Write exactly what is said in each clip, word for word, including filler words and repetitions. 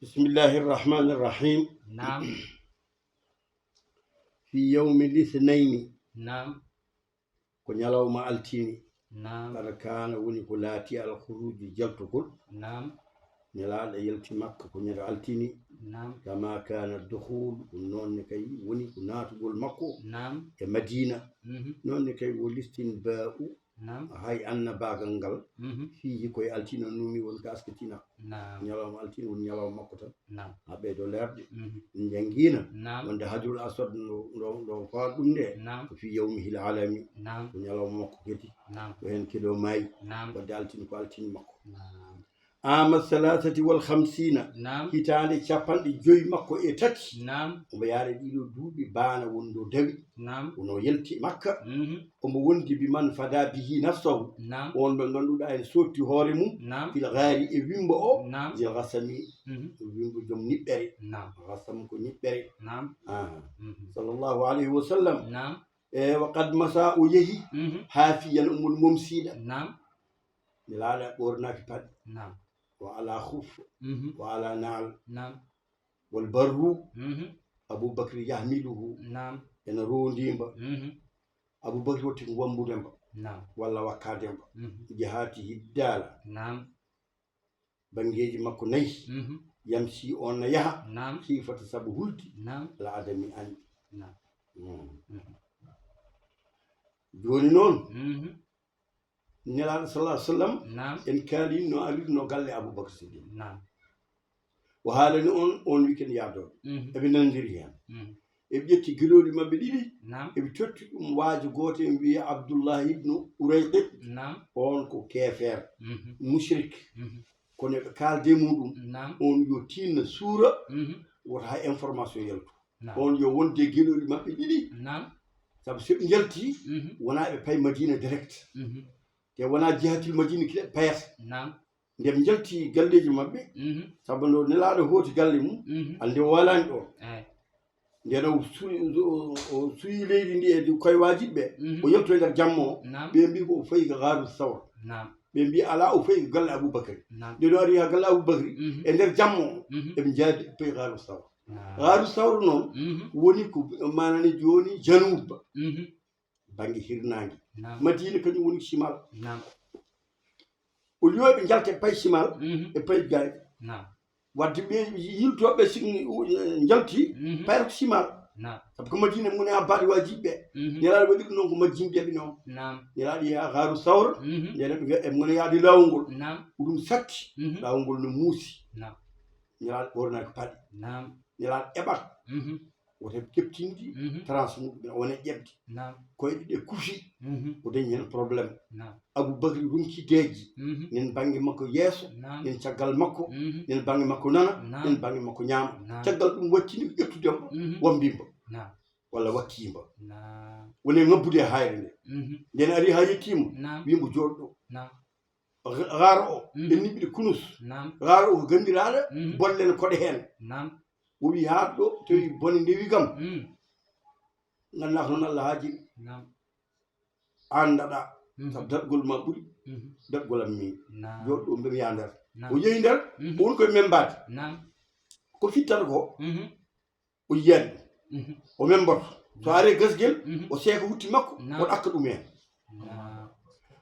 بسم الله الرحمن الرحيم. Naam. في يوم الاثنين, Naam. ko ñalawma altine. Naam. قد كان, woni ko laati, الخروج, jaltugol. Naam. Nelaaɗo yalti Makka ko ñande altine. Naam. كما كان الدخول, ɗum noon ne kay woni ko naatugol makko Naam. e Madina. Mhm. Noon ne kay والاستنباء, Naam. hay annabaagal ngal, Mhm. فيه, ko e altine o numi woni ka askatina. Naam. Ñalawma altine woni ñalawma makko tan. Naam. Ha ɓeydo leerde. Mhm. En njanngiino Naam. wonde Hajarul Aswad no, no, no fawa ɗum nde, Naam. ko في يومه العالمي, Naam. ko ñalawma makko kadi, Naam. ko heen kadi o maayi. Naam. Wadde altine ko altine makko. Naam. عام الثلاثة والخمسين, Naam. hitaande capanɗe joyi makko e tati. Naam. Omo yaara ɗiɗo duuɓi bana woni ɗo dawi. Naam. Wono yalti Makka. Mhm. Omo wondi بمن فدى به نفسه, Naam. on ɓe ngannduɗaa en sotti hoore mum. Naam. في الغار, e wimbo o. Naam. ذي القسم, Mhm. wimbo joom niɓɓere. Naam. Qasam ko niɓɓere. Naam. Ah. Mhm. صلى الله عليه وسلم. Naam. E, وقد مسى, o yehi, Mhm. حافيا, omo woni momsiiɗo. Naam. Nelaaɗo ɓornaaki paɗe. Naam. وعلى خف, Mhm. وعلى نعل. Naam. والبر, Mhm. Abu Bakri, يحمله, Naam. ene rondii mbo. Mhm. Abu Bakri watti ko wambude mbo, Naam. walla wakkaade mbo. Mhm. جهاته الدالة, Naam. banngeeji makko nayi. Mhm. يمشي, on na yaha. Naam. خيفة, sabu hulde. Naam. العدم, añɓe. Naam. Mm. Mhm. Jooni noon, Mhm. Nelaaɗo صلى الله عليه وسلم, Naam. en kaalino arirno galle Abu Bakr Siddiq. Naam. O haalani on, on weekend yaadooɓe. Mhm. Eɓe nanondiri heen. Mhm. Eɓe ƴetti gelooɗi maɓɓe ɗiɗi, Naam. eɓe totti ɗum waajo gooto en wiyee Abdullah ibnu Urayqit. Naam. On ko keefeer, Mhm. mushrik. Mhm. Kono eɓe kaalde muɗum, Naam. on yo tinno suura, Mhm. wota hay information yaltu. Naam. On yo wonde gelooɗi maɓɓe ɗiɗi, Naam. sabu so ɓe njalti, Mhm. wona ɓe pay Madina direct. Mhm. Te wona jihatil Madina kila ɓe payata. Naam. Nde ɓe njalti galleeji maɓɓe, Mhm. sabu nde Nelaaɗo hooti galle mum, Mhm. hannde o waalaani ɗo. Eh. Nden o suyi, o, o suyi leydi ndi e koye waajiɓe ɓe, Mhm. o yalto e nder jamma o, Naam. ɓe mbi ko o fayi ko Gaaru Sawr. Naam. Ɓe mbi alaa, o fayi ko galle Abu Bakri. Naam. Nde ɗo ari ha galle Abu Bakri, Mhm. e nder jamma o, Mhm. eɓe njaadi ɓe payi Gaaru Sawr. Naam. Gaaru Sawr noon Mhm. woni ko manani jooni Janub, Mhm. bannge hirnaange. Naam. Madina kañum woni ko simal. Naam. Au lieu ɓe njalta e payi simal, Mhm. e payi gaari. Naam. Wadde ɓe yiltooɓe si njalti, Mhm. payata ko simal. Naam. Sabu ko Madina mum ne ha baɗi waajiɓe ɓe. Mhm. Nelaaɗo waɗi ɗum noon ko Madina mbiyaɓe noon. Naam. Nelaaɗo yaha Gaaru Sawr, mhm, ndene ɓe mbiya eɓe ngona yaade laawol ngol. Naam. Ko ɗum satti, mhm, laawol ngol no muusi. Naam. Nelaaɗo ɓornaaki paɗe. Naam. Nelaaɗo eɓat. Mhm. Woto heɓ keɓtindi, mhm, tranche muɗum, o wona ƴeɓde. Naam. Koyɗe ɗe kufi, mhm, o dañi heen problème. Naam. Abu Bakri ronki deeƴi, mhm, nen bannge makko yeeso, naam, nen caggal makko, mhm, nen bannge makko nana, naam, nen bannge makko ñaama. Naam. Caggal ɗum wattini ko ƴettude mo, mhm, wambi mbo. Naam. Walla wakki mbo. Naam. Woni e ŋabbude e haayre nde. Mhm. Nden ari haa yettiima, naam, wi mbo jooɗo ɗo. Naam. Gaaro o, mhm, en niɓɓiɗe kunus. Naam. Gaaro o ko ganndiraaɗo, mhm, bolle ne koɗe heen. Naam. O wi haa ɗo, tawi bone ndewi kam. Mm. Nganndaa ko noon Allah haajiri. Naam. Aan ndaɗaa. Mhm. Sabu daɗgol ma ɓuri, mhm, daɗgol am min. Naam. Jooɗo ɗo, mbemi yaa nder. Naam. O yehi nder, mhm, o woni koye membaade. Naam. Ko fittata ko, mhm, o yiyaani ɗum. Mhm. O memboto. So ari e gasgel, mhm, o seeka wutte makko, naam, o ɗakka ɗum heen. Naam.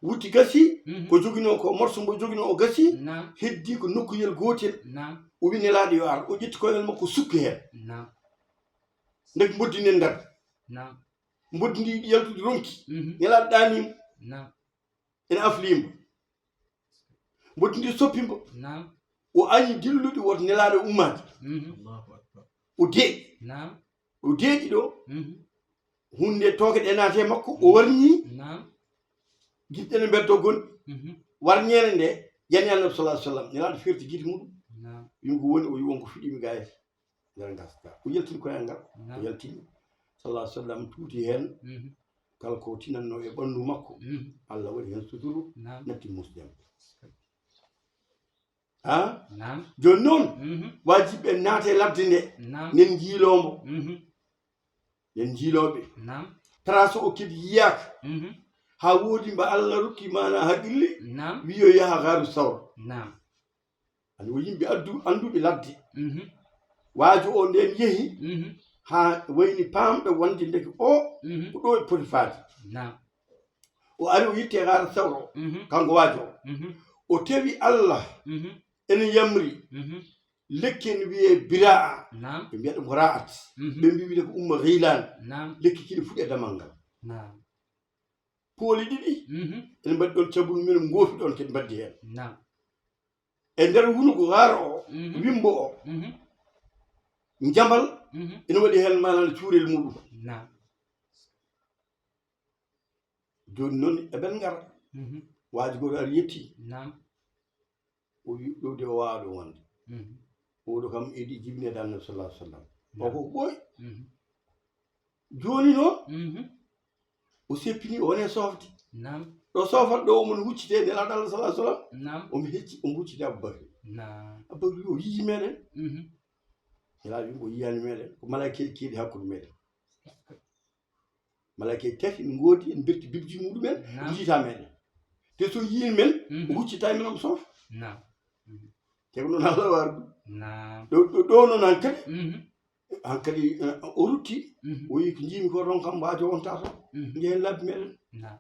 Wutte gasi, mhm, ko joginoo ko, morso mbo joginoo o gasi, naam, heddii ko nokkuyel gootel. Naam. O wi Nelaaɗo yo ar, o ƴetti koyngal makko sukki heen. Naam. Ndeke mboddi nen nder. Naam. Mboddi ndi yiɗi yaltude ronki. Mhm. Nelaaɗo ɗaanii mo. Naam. Ene aflii mbo. Mboddi ndi soppi mbo. Naam. O añi dillude woto Nelaaɗo ummaade. Mhm. Allahu Akbar. O deeƴi. Naam. O deeƴi ɗo. Mhm. Huunde tooke ɗe naati e makko, o warñi. Naam. Gite ɗe ne mbeddo gonɗi. Mhm. Warñeende nde yani Annabi sallallahu alaihi wasallam. Nelaaɗo firti gite muɗum. Naam. Yumko woni o wi won ko fiɗimi ga e nder gasa ga. O yaltini koyal ngal. Naam. O yaltini. Sallallahu alaihi wasallam tuuti heen. Mhm. Kala ko tinanno e ɓanndu makko, mhm, Allah waɗi heen suturu, naam, natti musde. Ha? Naam. Jooni noon, mhm, waajiɓe naata e ladde nde. Naam. Nen njiiloo mbo. Mhm. Nen njiilooɓe. Naam. Trace o kadi yiyaaka. Mhm. Haa woodi mbo Allah rokki maana haqille. Naam. Wi yo yaha Gaaru Sawr. Naam. Ani o yimɓe addu, annduɓe ladde. Mhm. Waajo o nden yehi, mhm, haa wayni paamɗo wonde ndeke o, mhm, ko ɗo e poti faade. Naam. O ari o yitti e Gaara Sawro, mhm, kanko waajo o. Mhm. O tawi Allah, mhm, ene yamri, mhm, lekki ene wiyee biraa. Naam. Ɓe mbiya ɗum ko ra'at. Mhm. Ɓe mbi wiyde ko umma ghilan. Naam. Lekki kiɗi fuɗi e damal ngal. Naam. Pooli ɗiɗi, mhm, ene mbaɗi ɗon cabul, min ngoofi ɗon kadi mbaddi heen. Naam. E nder hunuko gaara o, mhm, wimbo o, mhm, njamal, mhm, ene waɗi heen maanaam cuurel muɗum. Naam. Jooni noon eɓen ngara. Mhm. Waaji goɗo ari yetti. Naam. O wi ɗo de o waawa ɗum wonde. Mhm. Oɗo kam idi jibinede Annabi sallallahu alaihi wasallam. O ko ɓooy. Mhm. Jooni noon, mhm, o seppini, o woni e soofde. Naam. Ɗo soofat ɗo, omon huccite Nelaaɗo Allah sallallahu alaihi wasallam. Naam. Omo hecci, omo huccite Abubakar. Naam. Abubakar wi o yii meɗen. Mhm. Nelaaɗo wi o yiyaani meɗen. Ko malaa'ika keeɗi hakkunde meɗen. Malaa'ika tati ne ngoodi, en berti bibji muɗumen, naam, njiita meɗen. Te so yii men, mhm, o huccita men, omo soofa. Naam. Mhm. Te ko noon Allah waɗi ɗum. Naam. Ɗo, ɗo, ɗo noon hankadi, mhm, hankadi, eh, o rutti, mhm, o wi ko njiimi ko, ronkam waajo wonta toon. Mhm. Njehen labbi meɗen. Naam.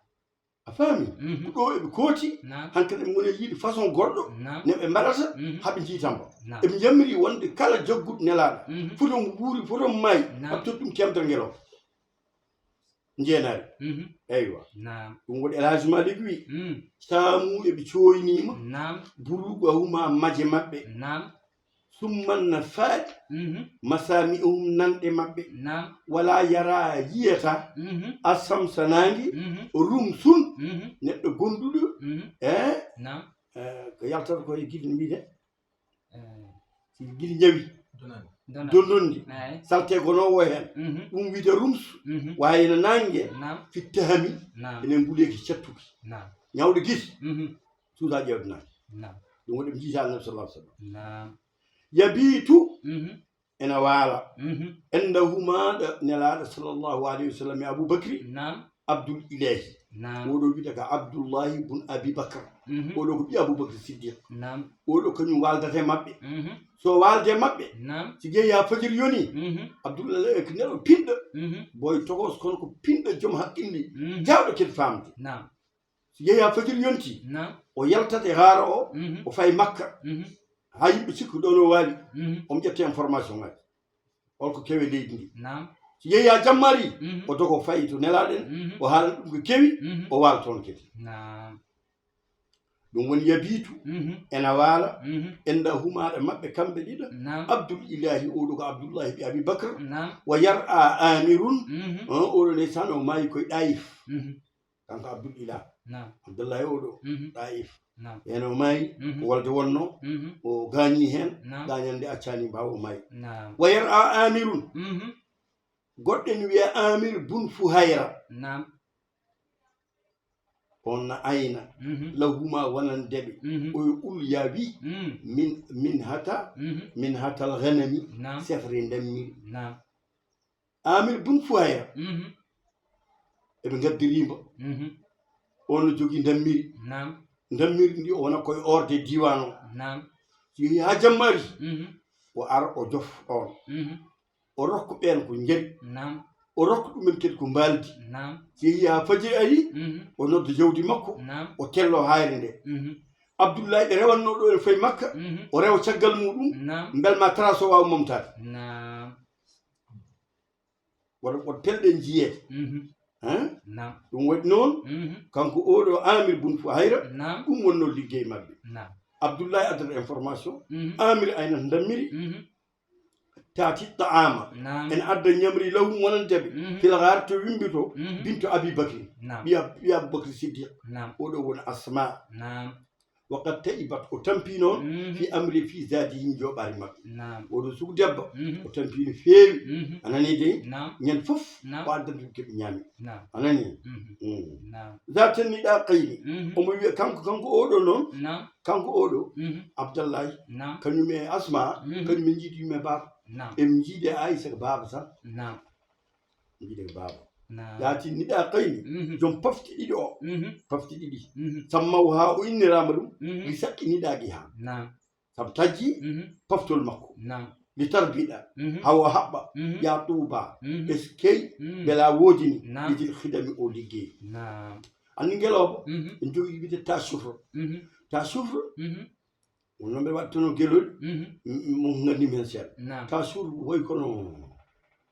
A faami? Mhm. Ko ɗo eɓe kooti, naam, hankadi eɓe ngoni e yiide façon goɗɗo, naam, no ɓe mbaɗata, mhm, haa ɓe njiita mo. Naam. Eɓe njamiri wonde kala jagguɗo Nelaaɗo, mhm, foto mo wuuri, foto mo maayi, naam, haa totti ɗum teemedere ngelo. Njeenaari. Mhm. Eywa. Naam. Ɗum waɗi El Hadji Malick wi, mm, saamu eɓe cooyniima, naam, buruugu a huma maje maɓɓe. Naam. Summan na faaɗi, mhm, masami'uhum nanɗe maɓɓe. Naam. Wala yara yiyata, mhm, asamsa naange, mhm, rumsun, mhm, neɗɗo gonduɗo, mhm, eh, naam, eh, ko yaltata ko e gilɗi mbiɗen. Eh. Si gilɗi ñawi. Donandi. Donandi. Eyi. Salte gonoowo heen. Mhm. Ɗum wiyde rumsu. Mhm. Waawi no naange. Naam. Fittahami. Naam. Ene nguleeki cattuki. Naam. Ñawɗo gite. Mhm. Suusa ƴeewde naange. Naam. Ɗum waɗi ɓe njiita Annabi sallallahu alaihi wasallam. Naam. Yabiitu. Mhm. Ena waala. Mhm. Enda humaɗo Nelaaɗo sallallahu alaihi wasallam e Abubakri. Naam. Abdul Ilahi. Naam. Oɗo wiyde ko Abdullahi bun Abi Bakr. Mhm. Oɗo ko ɓii Abubakr Siddiq. Naam. Oɗo kañum waaldata e maɓɓe. Mhm. So waalde e maɓɓe, naam, si jeeyi haa fajiri yoni, mhm, Abdullahi ko neɗɗo pinɗo. Mhm. Boy togos kono ko pinɗo joom haqqille. Mhm. Jaawɗo kadi faamde. Naam. Si jeeyi haa fajiri yonti, naam, o yaltat e haara o, mhm, o fay Makka. Mhm. Haa yimɓe cikku ɗon o waali, mhm, omo ƴetta information ngaji. Holko kewe leydi ndi. Naam. Si yehi haa jammaari, mhm, o dogo fayi to Nelaaɗo en, mhm, o haalana ɗum ko kewi, mhm, o waala toon kadi. Naam. Ɗum woni yabiitu, mhm, ena waala, mhm, enda humaaɗo maɓɓe kamɓe ɗiɗo, naam, Abdul Ilahi, oɗo ko Abdullahi ɓii Abi Bakr, naam, wa yar a Amirun, mhm, on oɗo ndeysaan o maayi koye Ɗaayif. Mhm. Kanko Abdul Ilah. Naam. Abdullahi oɗo, mhm, Ɗaayif. Naam. Heen o maayi, mhm, ko wolde wonno, mhm, o gaañi heen, naam, gaañal nde accaani mbaaw o maayi. Naam. Wa yar a Amirun. Mhm. Goɗɗo ene wiyee Amir bun Fuhayra. Naam. On na ayna. Mhm. Lahuma wonande ɓe. Mhm. O yo ul yawi. Mm. Min, min hata, mhm, min hatal ganami. Naam. Sefre ndammiri. Naam. Amir bun Fuhayra. Mhm. Eɓe ngaddirimba. Mhm. On no jogii ndammiri. Naam. Ndammiri ndi o wona koye orde diiwaan o. Naam. So yehi haa jammaari, mhm, o ara o jof ɗoon. Mhm. O rokka ɓeen ko njari. Naam. O rokka ɗumen kadi ko mbaaldi. Naam. So yehi haa fajiri ari, mhm, o nodda jawdi makko, naam, o tello haayre nde. Mhm. Abdullahi ɓe rewannoo ɗo en fayi Makka, mhm, o rewa caggal muɗum, naam, mbel ma tara so waawa momtaade. Naam. Wota, wota pelɗen jiyeede. Mhm. Hein? Naam. Ɗum waɗi noon, mhm, kanko oɗo Amir bun Fuhayra, naam, ɗum wonnoo liggey maɓɓe. Naam. Abdullahi addata information, mhm, Amir aynata ndammiri, mhm, taati ta'ama. Naam. En adda ñamri lahum wonande ɓe. Mhm. Fil gaar to wimbi to, mhm, bintu Abi Bakri. Naam. Ɓiya, ɓiya Abu Bakri Siddiq. Naam. Oɗo woni Asma. Naam. Wa qad ta'ibat, o tampi noon, mhm, fi amri, fi zadihim, jooɓaari maɓɓe. Naam. Oɗo sugu debbo, mhm, o tampi no feewi. Mhm. A nani de? Naam. Ñande fof, naam, o addanta ɗum keɓe ñaami. Naam. A nani? Mhm. Mm. Naam. Zata niɗa qayni. Mhm. Omo wiya kanko, kanko oɗo noon, naam, kanko oɗo, mhm, Abdallahi, naam, kañum e Asma, mhm, kañum en njiidi yumma e baaba. Naam. En njiidi Aisha ko baaba tan. Naam. Njiide ko baaba. Naam. Yaati niɗa qayni, mhm, joom pafti ɗiɗi o. Mhm. Pafti ɗiɗi. Mhm. Sammaw haa o inniraama ɗum, mhm, li saqqi niɗa gi haa. Naam. Sabu tajji Mhm. paftol makko. Naam. Li tarbiɗa. Mhm. Hawa haɓɓa. Mhm. Ya tuuba. Mhm. Eskey Mhm. bela woodini. Naam. Li dil khidami o liggey. Naam. Anndi ngelooba Mhm. en jogii wiyde ta sufro. Mhm. Ta sufro Mhm. Wonno mbeɗa waɗi tono gelol Mhm. mo ngandimi heen seeɗa. Naam. Ta sufro woy kono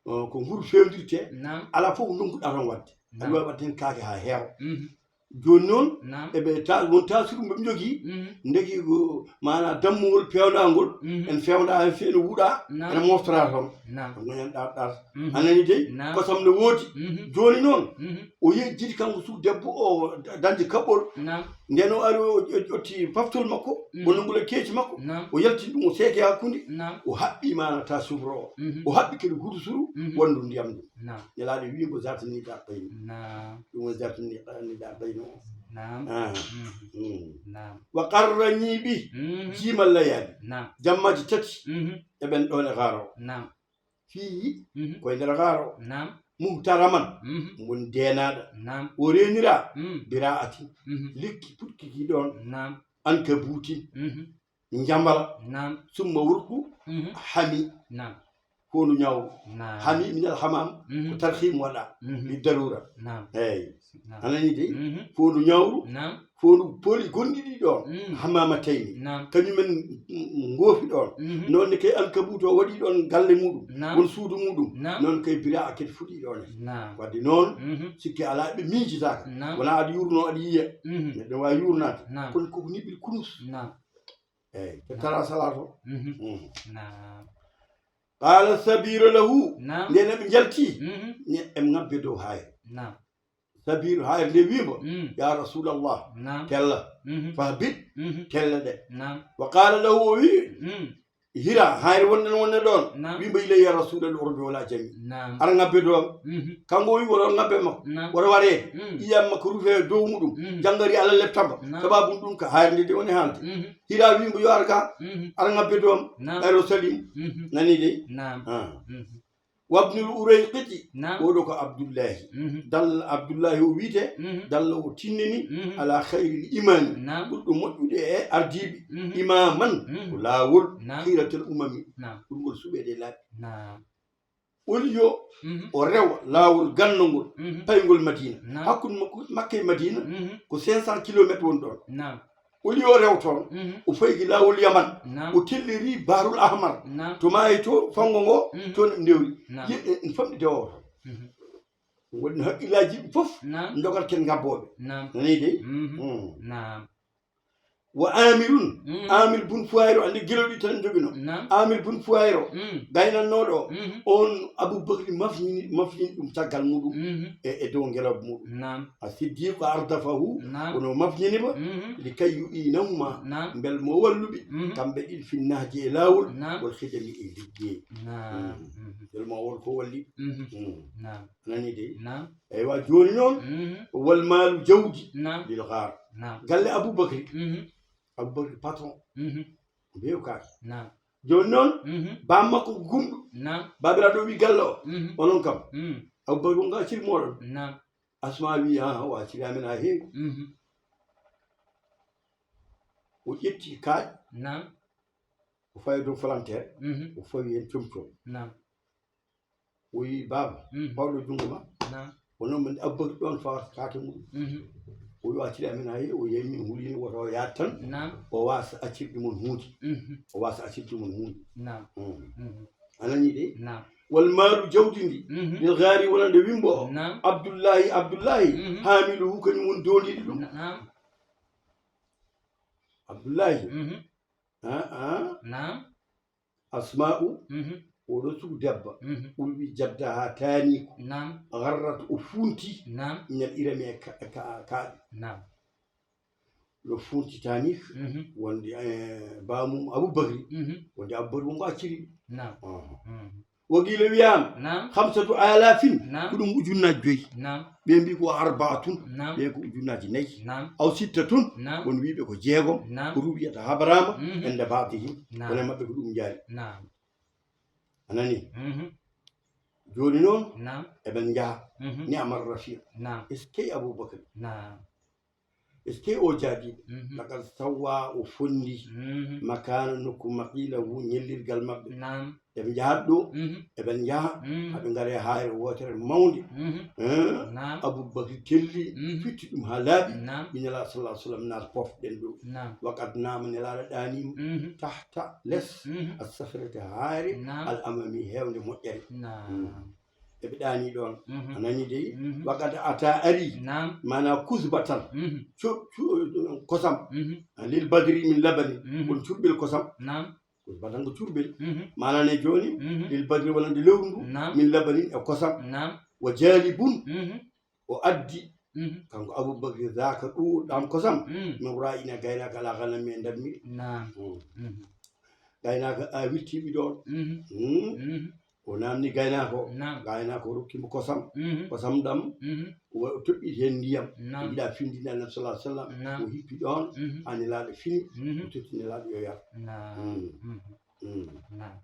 uh, ko nguru fewndirte. Naam. Ala fof ko ndonkuɗa toon waɗde. Naam. Aɗa wawi waɗde heen kaake ha heewa. Mhm. Jooni noon Naam. eɓe ta won tasiri mboɓe njogii Mhm. ndeki ko mana dammugol pewnagol Mhm. en fewda hen fewi no wuuɗa Naam. ene moftora toon Naam. ɗum enen ɗar ɗar Mhm. anani dey Naam. kosam no woodi Mhm. jooni noon Mhm. o yehi jiidi kanko suudu debbo o dañde kaɓɓol Naam. nden o ari o ƴotti paftol makko Mhm. o nangula keeci makko Naam. o yaltini ɗum o seeke hakkunde Naam. o haɓɓi mana ta subro o Mhm. o haɓɓi kadi hurusuru Mhm. wondu ndiyam ɗum Naam. Nelaaɗo wi mbo zartani darɗayni Naam. Ɗum o zartani darɗayni o Naam. Ah. Mhm. Mm. Naam. Wa qarrani bi Mhm. jimal layali Naam. Jammaji tati Mhm. eɓen ɗon e gaaro Naam. Fii Mhm. koye nder gaaro Naam. Muhtaraman Mhm. Mon deenaaɗo Naam. O reenira Mhm. Bira'atin Mhm. Lekki puɗki ki ɗon Naam. Ankabutin Mhm. Njambala Naam. Summa wurku Mhm. Hami Naam. Foondu ñawru Naam. Hami minal hamam Mhm. Ko tarhim waɗa Mhm. Li darura Naam. Eyi Naam. Anani dey Mhm. Foondu ñawru Naam. Foondu poli gonɗi ɗi ɗon Mhm. Hamama tayni Naam. Kañumen ngoofi ɗon Mhm. Noon ne kay ankabutu o waɗi ɗon galle muɗum Naam. Won suudu muɗum Naam. Noon kay bira a kadi fuɗi ɗon e Naam. Wadde noon Mhm. sikke ala ɓe miijitaka Naam. Wona aɗa yurno aɗa yiya Mhm. Neɗɗo wawi yurnade Naam. Kono koko niɓɓiri kunus Naam. Eyi ɓe tara sala to Mhm. Mhm. Naam. Qala sabira lahu Naam. Nden eɓe njalti Mhm. Ne eɓe ngabbe dow hayre Naam. Sabiru hayre nde wimo Mm. Ya rasulallah Naam. Tella Mhm. Fahbit Mhm. Tella ɗe Naam. Wa qala lahu o wi Mm. Hira hayre wonɗen wonne ɗon Naam. Wimo ilay ya rasulal urbi wala jami Naam. Ara ngabbe dow am Mhm. Kanko o wi woto ngabbe makko Naam. Woto wareede Mm. Iyam makko rufe dow muɗum Mhm. Janngari ala leptamba Naam. Sababun ɗum ka hayre nde de woni haalde Mhm. Hira wimo yo ar ga Mhm. Ara ngabbe dow am Naam. Ɓayro salim Mhm. Nani de Naam. Ah. Mhm. Wabnul urayqiti Naam. Oɗo ko abdullahi Mhm. Dalla abdullahi o wiite Mhm. Dalla o tinnini Mhm. Ala khayril imami Naam. Ɓurɗo moƴƴude e ardiɓe Mhm. Imaman Mhm. Ko laawol Naam. Khiratal umami Naam. Ɓurgol suɓeede laaɓi Naam. Oli yo Mhm. o rewa laawol ganndongol Mhm. Paygol madina Naam. Hakkunde makko makka e madina Mhm. Ko cinq cent kilometre woni ɗon Naam. Oli o rew toon Mhm. O fayi ki laawol yaman Naam. O telliri bahrul ahmar Naam. To maayi to fanngo ngo Mhm. Toon ndewri Naam. Yiɗ en famɗi dewowo toon Mhm. Ɗum waɗi no haqqillaaji ɗi fof Naam. Ndogaten ngabbooɓe Naam. Nani de Mhm. Mm. Naam. Wa amirun Mhm. Amir bun fuwayro ande geloɗi tan jogino Naam. Amir bun fuwayro Mm. Gaynannooɗo o Mhm. on abubakri mafñini mafñini ɗum caggal muɗum Mhm. E e dow ngelooba muɗum Naam. A siddiqu ardafahu Naam. Kono mafñini ba Mhm. Li kay yu'inahuma Naam. Mbel mo walluɓe Mhm. Kamɓe ɗiɗi finnaaji e laawol Naam. Wol hijami e liggey Naam. Mhm. Mbel mo wol ko walli Mhm. Mm. Naam. Nani de Naam. Eywa jooni noon Mhm. Wal maalu jawdi Naam. Lil gaar Naam. Galle abubakri Mhm. Abubakri patron Mhm. Mbeew kaake Naam. Jooni noon Mhm. Baam makko ko gumɗo Naam. Baabiraaɗo wi galle o Mhm. Onon kam Mhm. Abubakri wonko acciri mooɗon Naam. Asma wi a o acciri amen ha heewi Mhm. O ƴetti kaaƴ Naam. O fawi dow falanteer Mhm. O fawi heen comcom Naam. O wi baaba Mhm. Pawɗo junngo ma Naam. Kono min abbori ɗoon fawata kaake muɗum Mhm. O wi acciri amen hay o yehi min hulini woto o yaade tan Naam. O wasa accirde mon huunde Mhm. O wasa accirde mon huunde Naam. Mm. Mhm. A nani de Naam. Wal maaru jawdi ndi Mhm. Lil gaari wonande wimbo o Naam. Abdullahi Abdullahi Mhm. Haamiluhu kañum woni doondiiɗo ɗum Naam. Abdullahi Mhm. Ah, ah. Naam. Asma'u Mhm. Oɗo sugu debba Mhm. Ulwi jadda ha taaniku Naam. Garrat o funti Naam. Minal irami e ka- ka- kaaɓe Naam. Ɗo funti tanik Mhm. Wonde eh, bamum Abubakri Mhm. Wonde Abubakri wonko acciri Naam. Aha. Mhm. Waqiila wiyaama Naam. Khamsatu alafin Naam. Ko ɗum ujunnaaji joyi Naam. Ɓe mbi ko arbaatun Naam. Ɓe ko ujunnaaji nayi Naam. Aw sittatun Naam. Won wiiɓe ko jeegom Naam. Ko ruwiyata habraama Mhm. Ende baadihim Naam. Kono e maɓɓe ko ɗum jaari Naam. A nani Mhm. Jooni noon Naam. Eɓen njaha Mhm. Ni'amar rafiq Naam. Eskey Abubakar Naam. Est-ce que o jaadiiɓe? Mhm. Laqad sawwa, o fondi. Mhm. Makaana, nokku, maqilahu, ñellirgal maɓɓe. Naam. Eɓe njahat ɗo, Mhm. eɓe njaha, Mhm. haɓe ngare haayre wootere mawnde. Mhm. Eh? Naam. Abubakri telli, Mhm. fitti ɗum haa laaɓi. Naam. Ɓe Nelaaɗo sallallahu alaihi wasallam naata pofɗen ɗo. Naam. Waqad naama, Nelaaɗo ɗaaniima. Mhm. Tahta, les, Mhm. as-sakhrati, haayre, Naam. al-amami, heewnde moƴƴere. Naam. Mm. Eɓe ɗaani ɗoon. Mhm. A nani dey? Mhm. Waqad ata, ari. Naam. Maana kusbatan. Mhm. Co-, co-, kosam. Mhm. Lil badri min labani. Mhm. Won curbel kosam. Naam. Kusbatan ko curbel. Mhm. Maana ne jooni, Mhm. lil badri wonande lewru ndu. Naam. Min labanin e kosam. Naam. Wa jalibun. Mhm. O addi. Mhm. Kanko Abubakri, zaaka ɗuuɗam kosam. Mhm. Min ra'ina, gaynaako ala ganami e ndammi. Naam. Mm. Mhm. Gaynaako a wirtiiɓe ɗoon. Mhm. Mm. Mhm. O naamni gaynaako o. Naam. Gaynaako o rokki mo kosam. Mhm. Kosam ɗam, Mhm. o wa-, o toɓɓiti heen ndiyam. Naam. O yiɗa findinde Annabi sallallahu alaihi wasallam. Naam. O hippi ɗoon, Mhm. haa Nelaaɗo fini, Mhm. o totti Nelaaɗo yo yar. Naam. Mm. Mhm. Mm. Naam.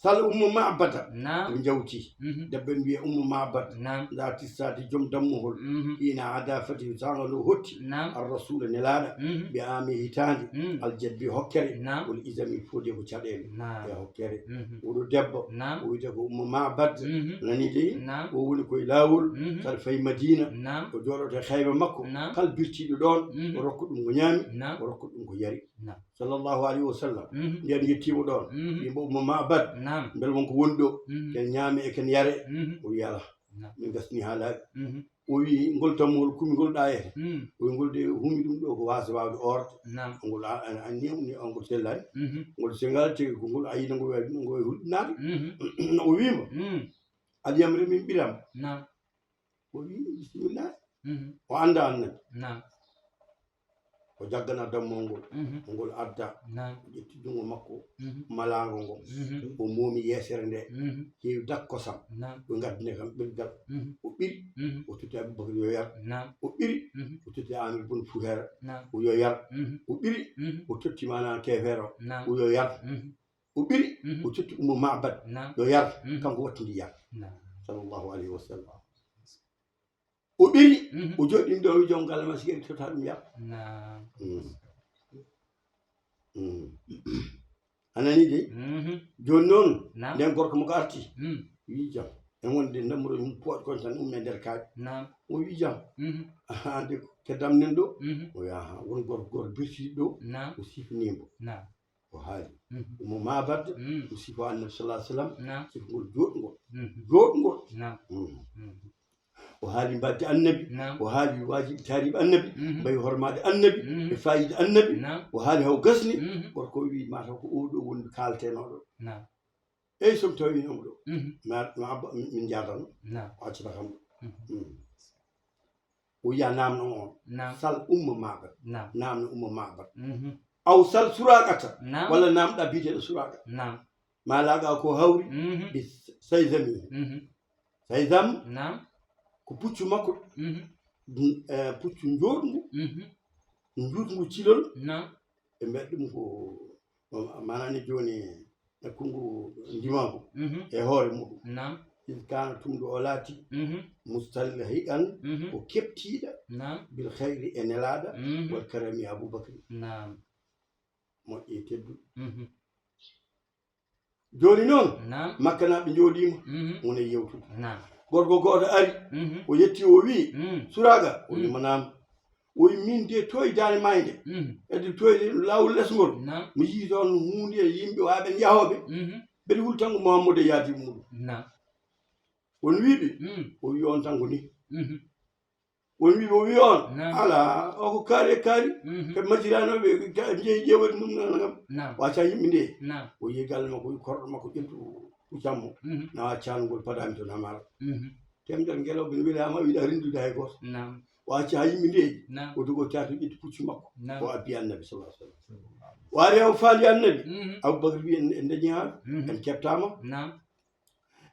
Sal Ummu Ma'bada. Naam. Ɗum jawti. Mhm. Debbo en wiya Ummu Ma'bad. Naam. Ndaa tissaade jom dammuhol. Mhm. Ina ada fati saanga no hotti. Naam. Ar Rasuula Nelaaɗo. Mhm. Bi aami hitaande. Mhm. Al jadbi hokkere. Naam. Wal izami fodde ko caɗeele. Naam. E hokkere. Mhm. Oɗo debbo. Naam. O wiyetee ko Ummu Ma'bad. Mhm. Nani de? Naam. O woni koye laawol. Mhm. Kala fayi Madiina. Naam. O jooɗoto e hayba makko. Naam. Kala birtiiɗo ɗoon, Mhm. o rokka ɗum ko ñaami, Naam. o rokka ɗum ko yari. Naam. Sallallahu alaihi wasallam. Mhm. Nden yettiima ɗoon. Mhm. Yimɓe Ummu Ma'bad. Naam. Mbele won ko woni ɗo? Mhm. Ken ñaame e ken yare? Mhm. O wiyi, "Alaa. Naam. Min ngasni haa laaɓi." Mhm. O wiyi, "Ngol dammuwol kumi ngol ɗaayete." Mhm. O wiyi, "Ngol de humi ɗum ɗo ko waasa waawde oorde." Naam. Ngol a-, a-, a-, ni, ni, ngol sellaani. Mhm. Ngol sengaali tigi ko ngol a yiɗa ngol wawi, ngol wawi hulɓinaade. Mhm. O wiyi mo, Mhm. "Aɗa yamri min ɓiram?" Naam. O wiyi, "Bismillah." Mhm. O annda Annabi. Naam. O jaggana dammuwol ngol. Mhm. Ngol adda. Naam. O ƴetti junngo makko, Mhm. malaango ngo. Mhm. O moomi yeesere nde. Mhm. Heewi dak kosam. Naam. O ngaddine kam ɓirgal. Mhm. O ɓiri. Mhm. O totti Abubakar yo yar. Naam. O ɓiri. Mhm. O totti Amir bun Fuhayra. Naam. O yo yar. Mhm. O ɓiri. Mhm. O totti maana keefeero. Naam. O yo yar. Mhm. O ɓiri. Mhm. O totti Ummu Ma'bad. Naam. Yo yar. Mhm. Kanko watti ndi yar. Naam. Sallallahu alaihi wasallam. O ɓiri, Mhm. o jooɗi ɗo, o wi joom galle ma, si yari tota ɗum yar. Naam. Mm. Mm. A nani de? Mhm. Jooni noon, Naam. nden gorko mo ko arti. Mm. Wi jam. En wonde ndamro mum poɗ kon tan umme nder kaaƴe. Naam. O wi jam. Mhm. Aha, de keddam nen ɗo. Mhm. O wi aha, won gorko goto birtiiɗo ɗo. Naam. O sifnimo. Naam. O haali. Mhm. Ummu Ma'bad, Mm. o sifo Annabi sallallahu alaihi wasallam, Naam. sifo ngol jooɗngol. Mhm. Jooɗngol. Naam. Mm. Mhm. O haali mbaddi Annabi, Naam. o haali waajibi taariiɓe Annabi, Mhm. mbayi hormaade Annabi, Mhm. e faayiida Annabi, Naam. o haali haw gasni, Mhm. gorko o wi mataw ko oɗo woni kaaltenooɗo. Naam. Eyi, so mi tawii noon ɗo, Mhm. mi ar-, mi abba, mi, min njaadano, Naam. o accata kam ɗo. Mhm. Mm. O wiya naamno on. Naam. Sal Umma Ma'bad. Naam. Naamno Umma Ma'bad. Mhm. Aw sal Suraqata. Naam. Walla naamɗa biyeteeɗo Suraqa. Naam. Maa laaqa ko hawri Mhm. bi Sayzami. Mhm. Sayzam Naam. ko puccu makko. Mhm. Dun-, eh, puccu njooɗngu. Mhm. Njuutngu cilol. Naam. Ɓe mbiya ɗum ko, maanaam ni jooni e konngu ndimaagu Mhm. e hoore muɗum. Naam. Il kaana tumdu o laati Mhm. mustalhiqan Mhm. ko keɓtiiɗo Naam. bil khayri e nelaaɗo Mhm. wal karami Abubakri. Naam. Moƴƴi e teddu. Mhm. Jooni noon, Naam. Makkanaaɓe njooɗiima, Mhm. wona e yewtude. Naam. Gorko gooto ari, Mhm. o yetti, o wiyi, Mhm. Suraaga, o wiyi, Mhm. mo naam. O wiyi, miin de toy daande maayde, Mhm. edde toy laawol lesngol, Naam. mi yii toon huunde e yimɓe waaɓe yahooɓe, Mhm. mbeɗa huli tan ko Muhammadu e yaadiiɓe muɗum. Naam. Won wiiɓe, Mhm. o wiyi on tan ko ni. Mhm. Won wiiɓe, o wiyi on, Naam. alaa, o ko kaari e kaari, Mhm. ɓe majjiraanooɓe, ga-, njeyi ƴeewati mum nana kam. Naam. O acca yimɓe nde, Naam. o yehi galle makko, o wiyi korɗo makko, ƴettu puccam mo, Mhm. nawa caangol, padami toon haa maaro. Mhm. Temedere ngelooba ne weli haa ma, wiɗa renndude hay gooto. Naam. O acci haa yimɓe ndeeƴi. Naam. O dogi o caati, o ƴetti puccu makko. Naam. O abbi Annabi sallallahu alaihi wasallam. O ari, o faali Annabi. Mhm. Abubakar wiyi, en, en dañi haala, Mhm. en keɓtaama. Naam.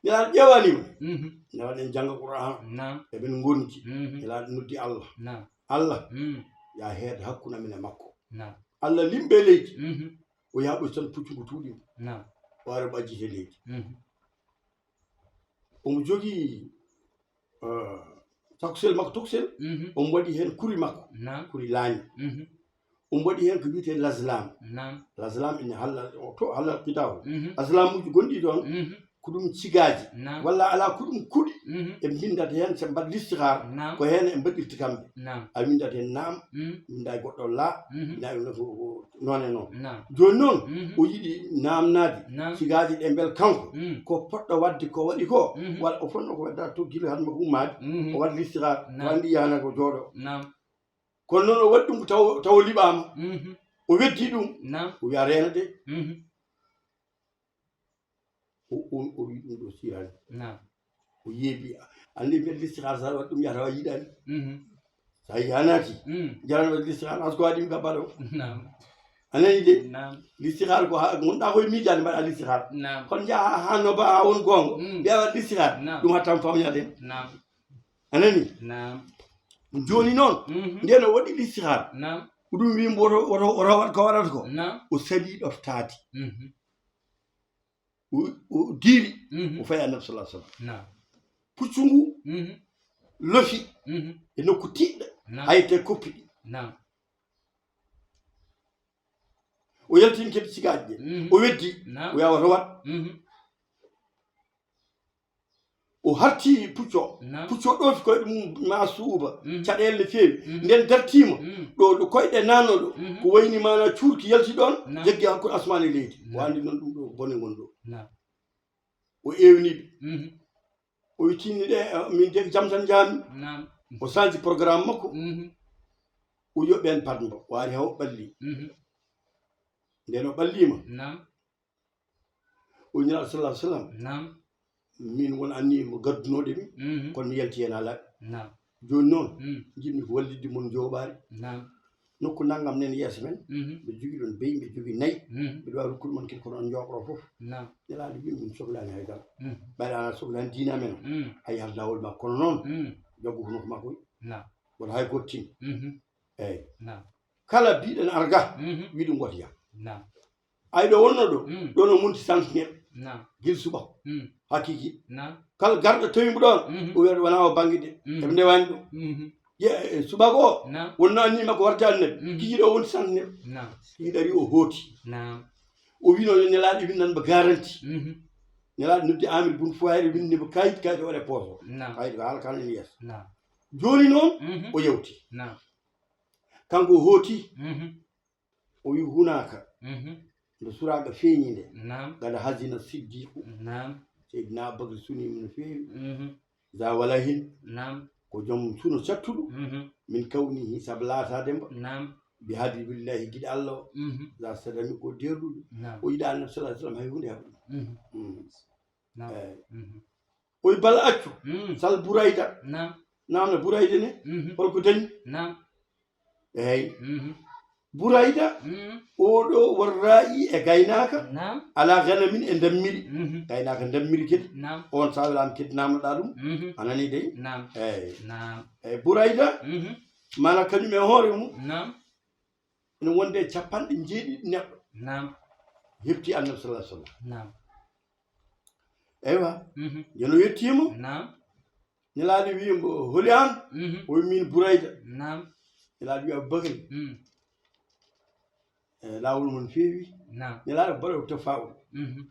Nelaaɗo ƴeewani mo. Mhm. Nelaaɗo en jannga Qur'aan. Naam. Eɓen ngondi. Mhm. Nelaaɗo noddi Allah. Naam. Allah, Mhm. ya heed hakkunde amen e makko. Naam. Allah limɓe leydi. Mhm. O yaha ɗo tan puccu ngu tuuɗi mo. Naam. O ara o ɓajjite leydi. Mhm. Omo jogii, eh, Takusel makko, tokusel, mhm, omo waɗi heen kuri makko, naam, kuri laañi. Mhm. Omo waɗi heen ko wiyetee laslam. Naam. Laslam ene halla, o to halla qitaahu. Mhm. Aslamuuji gonɗi ɗoon, mhm, ko ɗum cigaaji. Naam. Walla alaa ko ɗum kuɗi, mhm, ɓe mbinndata heen, so mbaɗ listihar, naam, ko heen ɓe mbaɗirta kamɓe. Naam. A winndat heen naam, mhm, winnda e goɗɗo laa, mhm, winnda e noon, noon e noon. Naam. Jooni noon, mhm, o yiɗi naamnaade, naam, cigaaji ɗe mbel kanko, mhm, ko poɗɗo waɗde ko waɗi ko, mhm, walla o fotnoo ko waɗde to gila hannde makko ummaade, mhm, o waɗa listihar, naam, walla mbiya hannde ko jooɗo. Naam. Kono noon o waɗi ɗum taw, taw o liɓaama. Mhm. O weddi ɗum. Naam. O wiya reena de. Mhm. O, o, o wi ɗum ɗo sirani. Naam. O yeebi, anndi mbiɗa listihar sa waɗi ɗum yahata wa yiɗani. Mhm. Sa yi a naati. Mm. Jarani waɗi listihar, asko waɗi mi gabbalo. Naam. A nani de? Naam. Listihar ko ha, gonɗa koye miijaade mbaɗa listihar. Naam. Kono njaha ha, ha no ba ha won goonga. Mm. Mbiya waɗi listihar. Naam. Ɗum hattan fawñaade. Naam. A nani? Naam. Jooni noon, mhm, ndeen o waɗi listihar. Naam. Ko ɗum wi mbo woto, woto, woto waɗ ko waɗata ko. Naam. O salii ɗoftaade. Mhm. O, o diiri, mhm, o fayi Annabi sallallahu alaihi wasallam. Naam. Puccu ngu, mhm, lofi, mhm, e nokku tiiɗɗo, naam, hay te koppi ɗi. Naam. O yaltini kadi cigaaji ɗi. Mhm. O weddi, naam, o wiya woto waɗ. Mhm. O hatti puccu o. Naam. Puccu o ɗoofi koyɗe mum ma suuba, mhm, caɗeele no feewi. Mhm. Nden dartiima, mhm, ɗo, ɗo koyɗe nanno ɗo, mhm, ko wayni maana cuurki yalti ɗoon, naam, jaggi hakkunde asmaan e leydi. Naam. O anndi noon ɗum ɗo bone ngon ɗo. Naam. O ewni ɓe. Mhm. O wi tinni ɗe, eh, min de ko jam tan njaami. Naam. O sanji programme makko. Mhm. O yoɓi heen padmba, o ari haw ɓalli. Mhm. Nden o ɓalliima. Naam. O Nulaaɗo sallallahu alaihi wasallam. Naam. Min won anni mo gaddunoɗe mi, mhm, kono mi yalti heen alaa. Naam. Jooni noon, mm, njiɗmi ko wallitde mon jooɓaari. Naam. Nokku nanngam nen yeeso men, mhm, mbe jogii ɗoon beyi, mbe jogii nayi, mhm, mbeɗa waawi rokkude mon kadi kono on njooɓoroo fof. Naam. Nelaaɗo wi min sohlaani hay dara. Mhm. Ɓayde ana sohlaani diina men o. Mm. A yahat laawol ma kono noon, mm, jaggu ko nokku ma koy. Naam. Wota hay gooto tin. Mhm. Eeyi. Naam. Kala biɗen arga, mhm, wi ɗum wota yah. Naam. Ay ɗo wonno ɗo, mm, ɗon o munti santinel. Naam. Gil subako. Mm. Hakiki. Naam. Kala garɗo tawi mo ɗon, mhm, o wiyata wona o banggue de. Mm. Eɓe ndewani ɗum. Mhm. Ye, e, subako o, naam, wonno anni makko warta annabi. Mhm. Kiki ɗo woni santinel. Naam. Kiki ɗari o hooti. Naam. O wino yo Nelaaɗo windan mo garanti. Mhm. Nelaaɗo noddi Amir bun Fuhayra, windi mo kayit, kayit o waɗe poso. Naam. Kayit ko haala kan ene yeeso. Naam. Jooni noon, mhm, o yewti. Naam. Kanko o hooti. Mhm. O wi hunaaka. Mhm. Nde suraaga feeñi nde. Naam. Gada hazina siddiqu. Naam. Seydina Abubakar suni mo no feewi. Mhm. Za walahin. Naam. Ko joom suno cattuɗo. Mhm. Min kawnihi sabu laataade mbo. Naam. Bi habibillahi giɗo Allah o. Mhm. Za sadami ko derɗuɗo. Naam. O yiɗa Annabi sallallahu alaihi wasallam hay hunde haɓuɗo. Mhm. Mm. Naam. Eeyi. Mhm. O wi bala accu. Mm. Sal Burayda. Naam. Naamna Burayda ne. Mhm. Holko dañi? Naam. Eeyi. Mhm. Burayda, mm, oɗo won raa'i e gaynaaka, naam, ala ganamin e ndammiri. Mhm. Gaynaaka ndammiri kadi. Naam. On sa welaama kadi naamnoɗaa ɗum. Mhm. A nanii dey? Naam. Eeyi. Naam. Eeyi, Burayda, mhm, maana kañum e hoore mum, naam, ene wonde e capanɗe jeeɗiɗi neɗɗo. Naam. Hefti Annabi sallallahu alaihi wasallam. Naam. Eywa. Mhm. Nden o yettiima. Naam. Nelaaɗo wi mbo, holi aan? Mhm. O wi min Burayda. Naam. Nelaaɗo wi Abubakari. Mm. E laawol mon feewi. Naam. Nelaaɗo mbaɗa o tafawul. Mhm.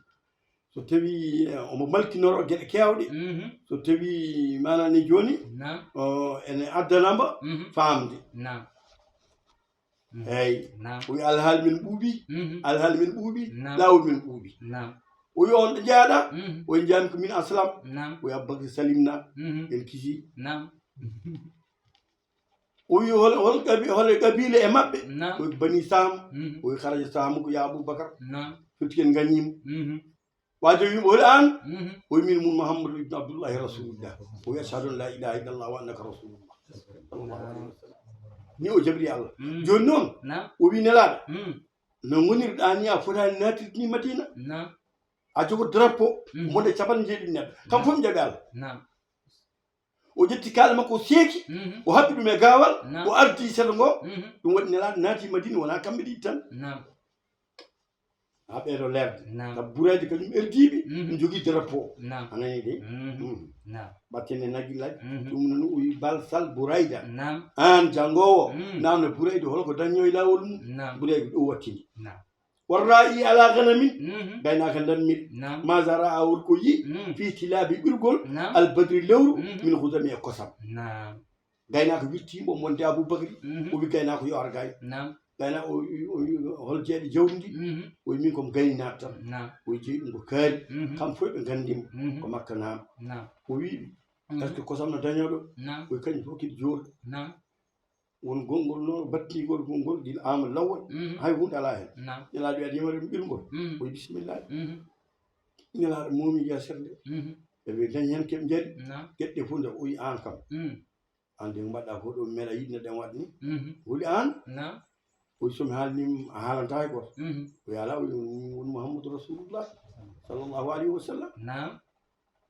So tawi, eh, omo malkinoro geɗe keewɗe. Mhm. So tawi maana ne jooni, naam, o, ene addana mbo, mhm, faamde. Naam. Mhm. Eeyi. Naam. O wi alhaali men ɓuuɓi, mhm, alhaali men ɓuuɓi, naam, laawol men ɓuuɓi. Naam. O wi on ɗo njeyɗaa? Mhm. O wi njaami ko min Aslam. Naam. O wi Abubakar Salim na. Mhm. En kisi. Naam. O wi hol, hol qabi-, hol qabiila e maɓɓe? Naam. O wi Bani Sam. Mhm. O wi kharaja Sam ko ya Abubakar. Naam. Firti ken ngañiima. Mhm. Waajo wi mo, holi aan? Mhm. O wi min mun Muhammadu ibn Abdullahi Rasulullah. O wi ashhadu an la ilaha illallah wa annaka Rasulullah. Sallallahu alaihi wasallam. Ni o jabri Allah. Mm. Jooni noon, naam, o wi Nelaaɗo, mm, no ngonirɗaa ni a fotaani naatirde ni Madina. Naam. A jogo drapeau, mhm, mo nde capanɗe jeeɗiɗi neɗɗo. Kam, naam, fof mi jaɓi Allah. Naam. O ƴetti kaala makko, o seeki, mhm, o haɓɓi ɗum e gaawal, naam, o ardi seeɗa ngo. Mhm. Ɗum waɗi Nelaaɗo naati Madina, wonaa kamɓe ɗiɗi tan. Naam. Haa ɓeeɗo leerde. Naam. Sabu Burayda kañum erdiiɓe, mhm, ɗum jogii drapeau. Naam. A nanii de? Mhm. Mhm. Naam. Ɓattene nagi laaj, mhm, ɗum noon o wi bal sal Burayda. Naam. Aan janngoowo, mm, naamno Burayda hol ko dañnoo e laawol mum? Naam. Burayda ɗo wattini. Naam. Warra'i ala ganamin, mhm, gaynaaka ndarmiri. Naam. Maza ra'a hol ko yi, mm, fi tilabi ɓirgol, naam, albadri lewru, mhm, min gudami e kosam. Naam. Gaynaako wirtiimo wonde Abubakri, mhm, o wi gaynaako yo ar gay. Naam. Gaynaako o, o, o, hol jeeɗe jawdi ndi? Mhm. O wi min ko mi gaynaaɗo tan. Naam. O wi jeyi ɗum ko kaari. Mhm. Kam fof ɓe nganndi mo. Mhm. Ko Makka naam. Naam. O wi ɓe, mhm, est-ce que kosam no dañoo ɗo? Naam. O wi kañum fof kiɗi jooɗo. Naam. Won gonngol noon, battingol gonngol, gila ama lawol, mhm, hay huunde alaa heen. Naam. Nelaaɗo wiyaade yimre ɗum ɓirngol. Mhm. O wi bisimillahi. Mhm. Nelaaɗo moomi yasirde. Mhm. Eɓe dañi heen keɓe njari. Naam. Geɗe ɗe fof nde o wi aan kam. Mhm. Aan de mbaɗɗa ko ɗo mbeɗa yiɗi no ɗen waɗ ni. Mhm. Holi aan? Naam. O wi so mi haalni a haalanta hay gooto. Mhm. O wi alaa, o wi won Muhammadu Rasulullah sallallahu alayhi wa sallam. Naam.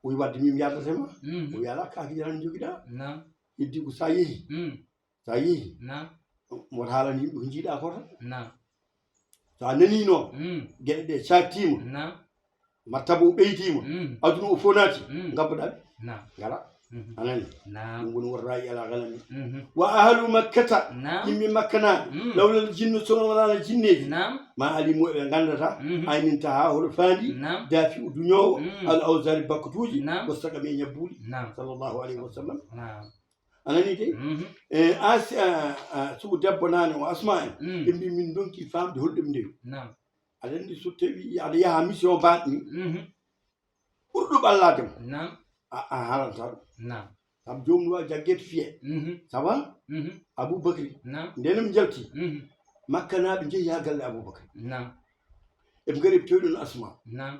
O wi wadde min mi yardata ma. Mhm. O wi alaa, kaaki jaran jogiɗa. Naam. Heddi ko sa yehi. Mhm. Sa yehi. Naam. Mboɗo haalani yimɓe ko njiiɗa ko tan. Naam. So a nanii noon, mm, geɗe ɗe caaktiima, naam, martaba o ɓeydiima, mm, aduna o fof naati, mm, ngabboɗaa ɓe. Naam. Ngara. Mhm. A nanii? Naam. Ɗum woni warra'i ala ganami. Mhm. Wa ahlu makkata, naam, yimɓe makkanaaɓe, mm, lawlal jinnu, so wonaa jinneeji, naam, ma alimu eɓe nganndata, mhm, ayninta haa holo faandi, naam, daafi o duñoowo, mm, al awsari bakkutuuji, naam, ko saqa mi e ñabbuuli, naam, sallallahu alayhi wa sallam. Naam. A nanii de? Mhm. E Asi-, a, a, sugu debbo naane o Asma en, mm, ɓe mbi min ndonki faamde holɗo ɓe ndewi. Naam. Aɗa anndi so tawi aɗa yaha mission baaɗ ni, mhm, ɓurɗo ɓallaade mo. Naam. A, a haalanta ɗum. Naam. Sabu joomum waawi jaggeede fiye. Mhm. Sabu, mhm, Abubakri. Naam. Nde no mi njalti, mhm, makkanaaɓe njehi haa galle Abubakri. Naam. Eɓe ngari ɓe tawi ɗon Asma. Naam.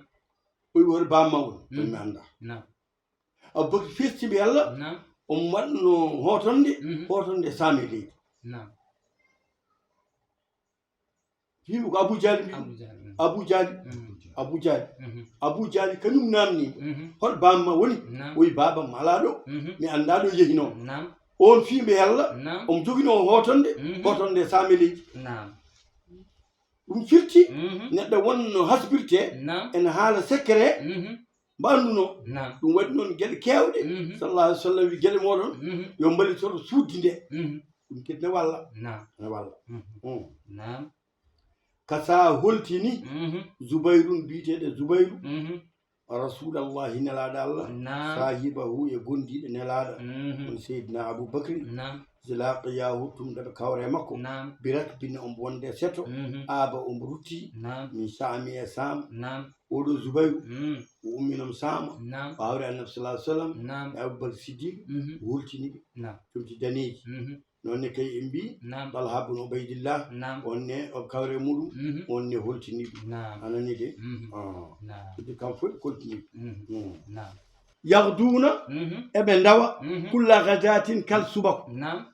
O wi hoto baamma woni? Mm. Mi anndaa. Naam. Abubakar feestiiɓe Yalla, naam, omo waɗno hootonde, mhm, hootonde saami e leydi. Naam. Wi'i ko Abu Jahli mbi'i. Abu Jahli, mm. Abu Jahli. Mm. Abu Jahli. Mhm. Abu Jahli kañum naamnii mo. Mhm. Hol baamma woni? Naam. O wi baabam alaa ɗo. Mhm. Mi anndaa ɗo yehinoo. Naam. Oon fiiɓe Yalla, naam, omo joginoo hootonde, mhm, hootonde saami e leydi. Naam. Ɗum firti, mhm, neɗɗo wonno hasbirte, naam, ene haala secret, mhm, mbaɗnunoo. Naam. Ɗum waɗi noon geɗe keewɗe, mhm, sallallahu alayhi wa sallam wi geɗe mooɗon, mhm, yo mballitoto suuddi nde. Mhm. Ɗum kadi ne walla. Naam. Ne walla. Mhm. Mm. Naam. Kasa holtini, mhm, Zubayrun biyeteeɗo Zubayru, mhm, Rasulallahi, Nelaaɗo Allah, naam, saahibahu, e gondiiɗo Nelaaɗo, mhm, on Seydina Abu Bakri, naam, zilaqiyaahu, tumɗo ɓe kawre makko, naam, birakbin, omo wonde seto, mhm, aaba, omo rutti, naam, min Saami e Saam, naam, oɗo Zubayru, mm, o umminomo Saama, naam, o hawri Annabi sallallahu alayhi wa sallam, naam, e Abu Bakr Siddiq, mhm, o holtini ɓe, naam, comci daneeji. Mhm. Noon ne kay en mbii, naam, Talha bun Ubaydillah, naam, on ne o kawre muɗum, mhm, on ne holtini ɗum. Naam. A nanii de? Mhm. Ah. Naam. Kadi kam fof ɓe koltini ɗum. Mhm. Mm. Naam. Yagduuna, mhm, eɓe ndawa, mhm, kulla gadatin kal subaka. Naam.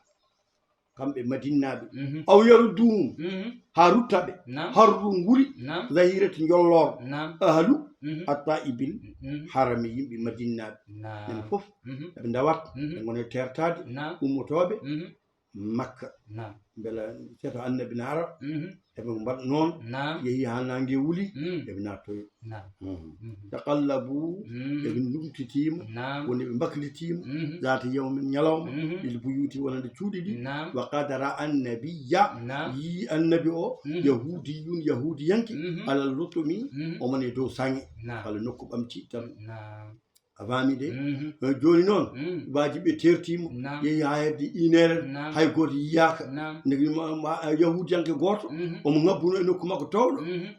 Kamɓe Madinnaaɓe. Mhm. Aw yarudduhum, mhm, haa rutta ɓe. Naam. Harru nguri, naam, zahirati njolloor. Naam. Ahlu, mhm, atta ibil, mhm, harami yimɓe Madinnaaɓe. Naam. Ɓen fof, mhm, eɓe ndawat, mhm, ɓe ngona e teertaade, naam, ummotooɓe, mhm, Makka. Naam. Mbela seto Annabi na ara, mhm, eɓe mbaɗa noon, naam, yehi haa naange wuli, mm, eɓe naattoyo. Naam. Mhm. Mhm. Taqallabu, mm, eɓe ndumtitiima, naam, woni ɓe mbaklitiima, mhm, zaata yawmin, ñalawma, mhm, bil buyuti, wonande cuuɗi ɗi, naam, wa qad ra'a annabiyya, naam, yii Annabi o, mhm, yahudiyun, yahudiyanke, mhm, alal lutumi, mhm, omo ne dow saŋe, naam, walla nokku ɓamti tan. Naam. A faami de? Mhm. Eh, jooni noon, mm, waaji ɓe teertiima, naam, yehi haa hedde une heure, naam, hay gooto yiyaaka. Naam. Ndeke ma, ma, yahuudiyanke gooto, mhm, omo ŋabbuno e nokku makko toowɗo. Mhm.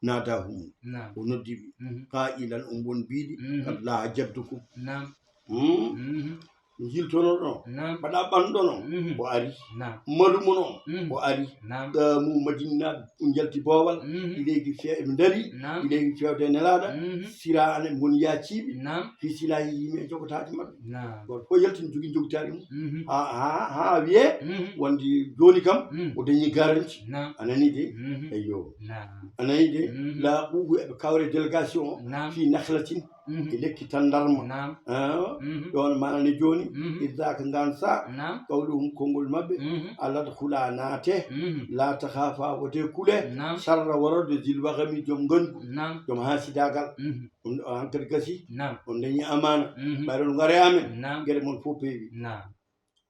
Naadahum. Naam. O noddi ɓe. Mhm. Qaa'ilan, omo won mbiiɗi, mhm, qad laaha jaddukum. Naam. Hmm? Mhm. Njiltonoɗon, naam, mbaɗa ɓanɗonon, mhm, o ari. Naam. Malumonon, mhm, o ari. Naam. Qaamu, Madinnaaɓe njalti boowal, mhm, ilayki fe-, ɓe ndarii, naam, ilayki feewde e Nelaaɗo, mhm, sira'an, ɓe ngoni yaaciiɓe, naam, fii silaahi, yimɓe e jogotaaji maɓɓe. Naam. Gooto fof yaltini jogii jogitaari mum. Mhm. Haa, haa, haa wiyee, mhm, wonde jooni kam, mhm, o dañii garanti. Naam. A nanii de? Mhm. Eyyo. Naam. A nanii de? Mhm. Laaquuhu, eɓe kawre délégation o, naam, fii nakhlatin, mhm, e lekki tanndarma. Naam. Ah, mhm, ɗoon maana ne jooni, Mhm. Idh dhaka ngaan saa. Naam. Qawluhum konngol maɓɓe. Mhm. Aladkhula naate. Mhm. La takhafa wote kule. Naam. Sharra warode zil wakhami joom ngangu. Naam. Joom hasidaagal. Mhm. On, on hankadi gasi. Naam. On dañi amaana. Mhm. Ɓayron ngare amen. Naam. Gere mon fof peewi. Naam.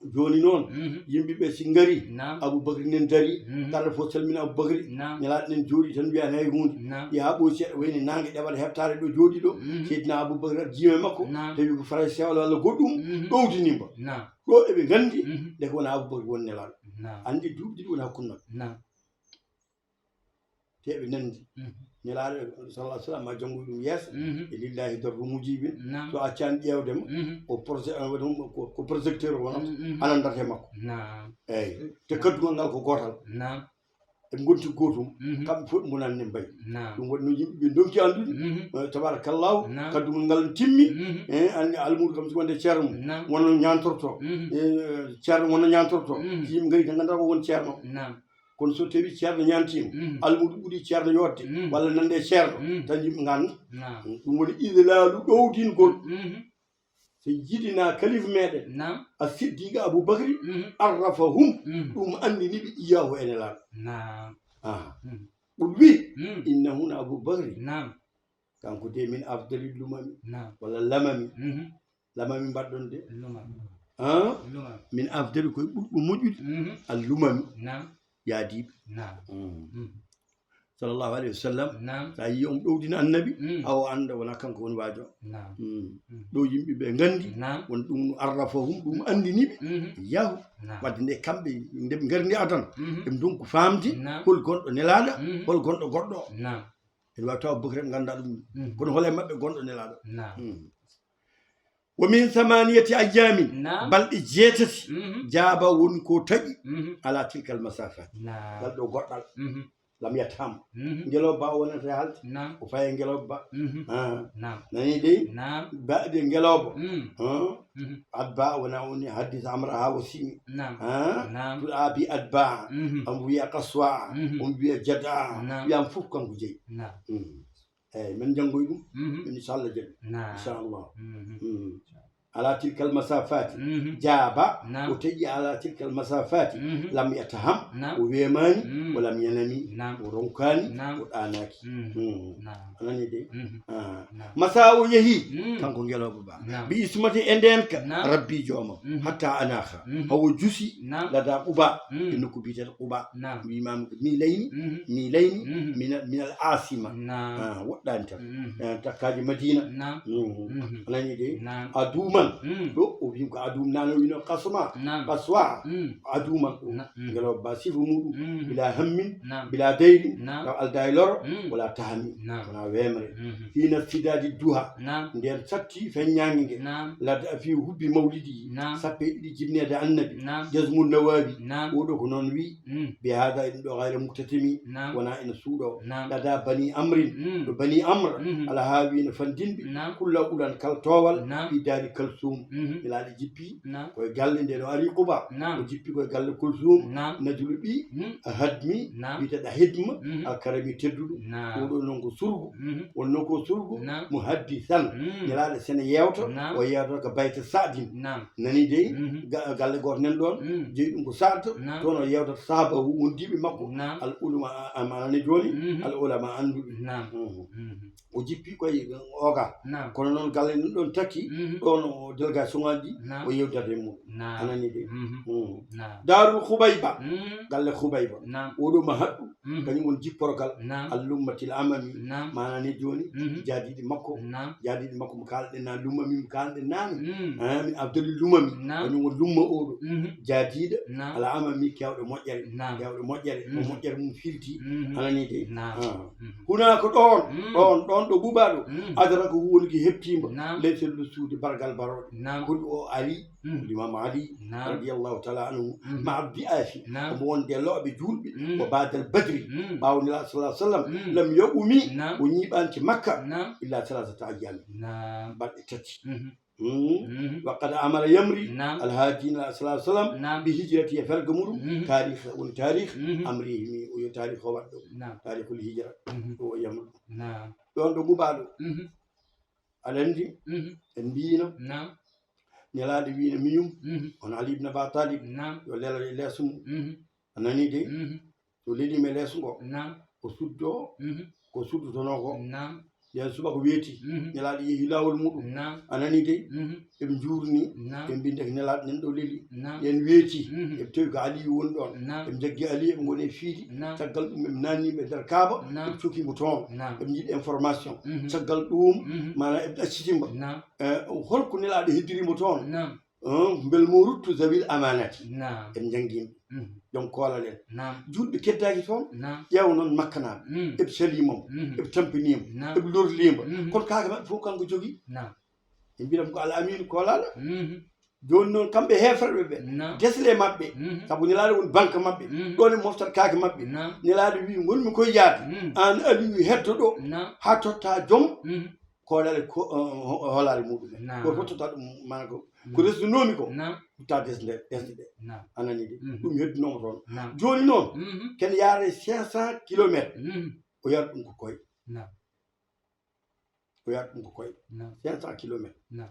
Jooni noon, mhm, yimɓe ɓe si ngari, naam, Abubakri nen dari, mhm, kala fof salmina Abubakri, naam, nelaaɗo nen jooɗi tan wiyaani hay huunde. Naam. Yaha ɓooyi seeɗa wayni naange ɗeɓata heɓtaade ɗo jooɗi ɗo, mhm, Seydina Abubakri ar jiime makko, naam, tawi ko faray sewal walla goɗɗum, mhm, ɗowdini mbo. Naam. Ɗo eɓe nganndi, mhm, nde ko wona Abubakri woni nelaaɗo. Naam. Anndi duuɓi ɗiɗi wona hakkunde maɓɓe. Naam. Te ɓe nanndi. Mhm. Nelaaɗo sallallahu alaihi wasallam ma janngoy ɗum yeeso. Mhm. E lillahi darru mujibin. Naam. So a accaani ƴeewde mo, mhm, o proje-, a waɗi ɗum ko, ko projecteur o wonata. Mhm, mhm. Anan darte makko. Naam. Eeyi. Te, naam, kaddungal ngal ko gootal. Naam. Ɓe ngonti gootum. Mhm. Kamɓe fof ɓe ngonani ne mbayi. Naam. Ɗum waɗi noon yimɓe ɓe ndonki anndude. Mhm. Eh, tabarakallahu. Naam. Kaddungal ngal ne timmi. Mhm. Eh, anndi almuudo kam si wonde ceerno mum. Naam. Wonno ñaantorto. Mhm. Eh, ceerno wonno ñaantorto. Mhm. Si yimɓe ngari tan nganndaa ko won ceerno. Naam. Kono so tawi ceerno ñaantiima, mhm, almuudo ɓuri ceerno yooɗde, mhm, walla nande e ceerno, mhm, tan yimɓe nganna. Naam. Ɗum woni idlaalu ɗowdingol. Mhm. Sayyidina kalifa meɗen, naam, a siddiqa Abubakri, mhm, arrafahum, mhm, ɗum anndini ɓe iyahu e nelaaɗo. Naam. Aha. Mhm. Ɓuri wi, mhm, innahu na Abubakri. Naam. Kanko de min afdali lumami. Naam. Walla lamami. Mhm. Lamami mbaɗɗon de. Lumami. Han? Lumami. Min afdali koye ɓurɗo moƴƴude. Mhm. Al lumami. Naam. Yaadiiɓe. Naam. Mm. Mhm. Sallallahu alayhi wa sallam. Naam. So a yii on ɗowdina annabi, mm, awa annda wona kanko woni waajo. Naam. Mm. Mm. Ɗo yimɓe ɓe nganndi, naam, won ɗum no arrafahum, ɗum anndini ɓe. Mhm. Yahu. Naam. Wadde nde kamɓe, nde ɓe ngari nde adana, mhm, ɓe ndonku faamde, naam, hol gonɗo nelaaɗo, mhm, hol gonɗo goɗɗo. Naam. Ene waawi tawa Abubakar en nganndaa ɗum. Mhm. Kono hol e maɓɓe gonɗo nelaaɗo? Naam. Mm. Wa min thamaniyati ayyamin, naam, balɗe jeetati, mhm, jaaba woni ko taƴi, mhm, ala tilkal masafat. Naam. Ngal ɗo goɗɗal. Mhm. Lam yatham. Mhm. Ngelooba o wonata e haalde. Naam. O faye ngelooba. Mhm. Ah. Naam. Nani dey? Naam. Baɗe ngelooba. Mm. Ah. Mhm. Adba wona woni haddis amra ha o simi. Naam. Ah. Naam. Tuɗa bi adba. Mhm. Am wiya kaswa. Mhm. Am wiya jada. Naam. Wiyam fof kanko jeyi. Naam. Mm. Eyyi, min janngoy ɗum. Mhm. Min, inchallah, jaɓi. Naam. Inchallah. Mhm. Mm. Ala tilkal masafati. Mhm. Jaaba, naam, o taƴi ala tilkal masafati. Mhm. Lam yataham, naam, o weemaani, mhm, o lam yanami, naam, o ronkaani, naam, o ɗaanaaki. Mhm. Mm. Naam. A nani de? Mhm. Ah. Naam. Masa o yehi, mm, kanko ngelooba ba. Naam. Bi ismati e ndeenka, naam, Rabbi joomam. Mhm. Hatta anaha. Mhm. Hawo jusi, naam, lada Quba, mm, e nokku biyeteeɗo Quba. Naam. Wi maam ko miilayni, mhm, miilayni, mhm, mina-, minal asima. Naam. Ah, woɗɗaani tan. Mhm. Eh, takkaaji Madina. Naam. Mhm. Mhm. A nani de? Naam. Aduman. Mm. Ɗo o wi ko adum nano wino kasma. Naam. Kaswa. Mm. Aduman ɗo. Na-, mm. Ngelooba ba sifu muɗum. Mm. Bila hammin, naam, bila dayri. Naam. Taw aldaa e loro, mm, wala tahami. Naam. Wona weemre. Mhm. Hina sidadi duha. Naam. Nden satti feññaange nge. Naam. Lada fi hubbi mawlidi. Naam. Sappo e ɗiɗi jibneede annabi. Naam. Jazmu nawawi. Naam. Oɗo ko noon wi. Mm. Bi hada, ɗum ɗo gayra muktatimi. Naam. Wona ina suuɗo. Naam. Lada bani amrin. Mm. Ɗo bani amr. Mhm. Alhaawina fandinɓe. Naam. Kulla ulan kal toowal. Naam. Fi daari kalsum. Mhm. Nelaaɗo jippi. Naam. Koye galle nde ɗo ari Quba. Naam. O jippi koye galle Kulsum. Naam. Najulu ɓi. Mm. A hadmi. Naam. Wiyeteeɗo Hidma. Mhm. Alkarami tedduɗo. Naam. Oɗo noon ko surgu. Mhm. Wonno ko surgu. Naam. Muhaddisan. Mm. Nelaaɗo sene yeewta. Naam. O yeewta ko bayta Saadin. Naam. Nani dey, mhm, ga-, galle gooto nan ɗoon, mm, jeyi ɗum ko Saad, naam, toon o yeewtata sahaaba wondiiɓe makko, naam, al ulama, a-, a-, maana ne jooni, mhm, al ulama annduɓe. Naam. Mhm. Mhm. O jippi koye oga. Naam. Kono noon galle nan ɗoon takki, mhm, ɗoon o délégation ŋaaji ɗi, naam, o yeewtata e mum. Naam. A nani de? Mhm. Mhm. Naam. Daarul Khubayba, mm, galle Khubayba. Naam. Oɗo ma haɗɗu, mhm, kañum woni jipporgal, naam, al-lummatil amami, naam, maana ne jooni, mhm, jaadiiɗo makko, naam, jaadiiɗo makko mo kaalɗen naane, lumami mo kaalɗen naane. Mm. Ah, min afdali lumami, naam, kañum woni lumma oɗo, mhm, jaadiiɗo, naam, al amami keewɗo moƴƴere, naam, keewɗo moƴƴere, ko, mhm, moƴƴere mum filti, mhm, a nani de? Naam. Ah. Mhm. Hunaa ko ɗoon, mm, ɗoon, ɗoon ɗo ɓuuɓaa ɗo, mm, adara ko woni ko heɓtiima, naam, leytel ɗo suude bargal barooɗe. Naam. Kono o ari, mhm, Imam Ali, naam, radiyallahu taala anhu, mhm, ma abdi afi, naam, omo wonde looɓe juulɓe, mm, o baadal badri, mm, ɓaawo Nelaaɗo sallallahu alaihi wasallam, mm, lam yoɓumi, naam, o ñiiɓaani to Makka, naam, illa salasata ayyam, naam, balɗe tati. Mhm. Mm. Mhm. Wa qad amara yamri, naam, alhaajina sallallahu alaihi wasallam, naam, bi hijrati e ferga muɗum, mhm, taarikh, woni taarikh, mhm, amrihi, o yo taarikh o waɗɗo, naam, taarikhul hijra, mhm, o yamru. Naam. Ɗoon ɗo ɓuuɓaa ɗo. Mhm. Aɗa anndi, mhm, en mbiino, naam, Nelaaɗo wiino miñum, mhm, on Ali ibn Aba Talib, naam, yo lelo e leeso mum. Mhm. A nanii de? Mhm. So leliima e leeso ngo, naam, o suddoo, mhm, ko suddotonoo ko. Naam. Nden subaka weeti, mhm, Nelaaɗo yehi laawol muɗum. Naam. A nanii de? Mhm. Eɓe njuurnii, naam, ɓe mbiyi ndeke Nelaaɗo nan ɗo leli. Naam. Nden weeti, mhm, eɓe tawi ko Aliyu woni ɗoon. Naam. Eɓe njaggi Aliyu, eɓe ngoni e fiidi. Naam. Caggal ɗum, eɓe naatnii mo e nder Kaaba, naam, eɓe coki mo toon. Naam. Eɓe njiɗi information. Mhm. Caggal ɗum, mhm, maanaam, eɓe ɗacciti mo. Naam. Eh, holko Nelaaɗo heddirii mo toon? Naam. Hum, mbel mo ruttu zawil amanati. Naam. En njanngiima. Mhm. Joom koolal en. Naam. Juulɓe keddaaki toon. Naam. Ƴeewa noon Makkanaaɓe. Mm. Eɓe calii mo. Mhm. Eɓe tampinii mo. Naam. Eɓe lorlii mo. Mhm. Kono kaake maɓɓe fof kanko jogii. Naam. Ɓe mbiya ɗum ko Al Amiinu koolal. Mhm. Jooni noon kamɓe heeferɓe ɓe. Naam. Desle maɓɓe. Mhm. Sabu Nelaaɗo woni banque maɓɓe. Mhm. Ɗoon e moftat kaake maɓɓe. Naam. Nelaaɗo wii, ngonmi koye yaade. Mm. Aan Aliyu heddo ɗo. Naam. Haa totta joom. Mhm. Koolal e ko, o, o, hoolaare muɗum en. Naam. Gooto fof totta ɗum, maanaam ko, ko, mm, resnunoomi ko, naam, tutta desde, desde ɗe. Naam. A nanii de? Mhm. Ɗum heddunoo mo toon. Naam. Jooni noon, mhm, ken yaare cinq cent kilomètres. Mhm. O yahata ɗum ko koye. Naam. O yahata ɗum ko koye. Naam. Cinq cent kilomètres. Naam.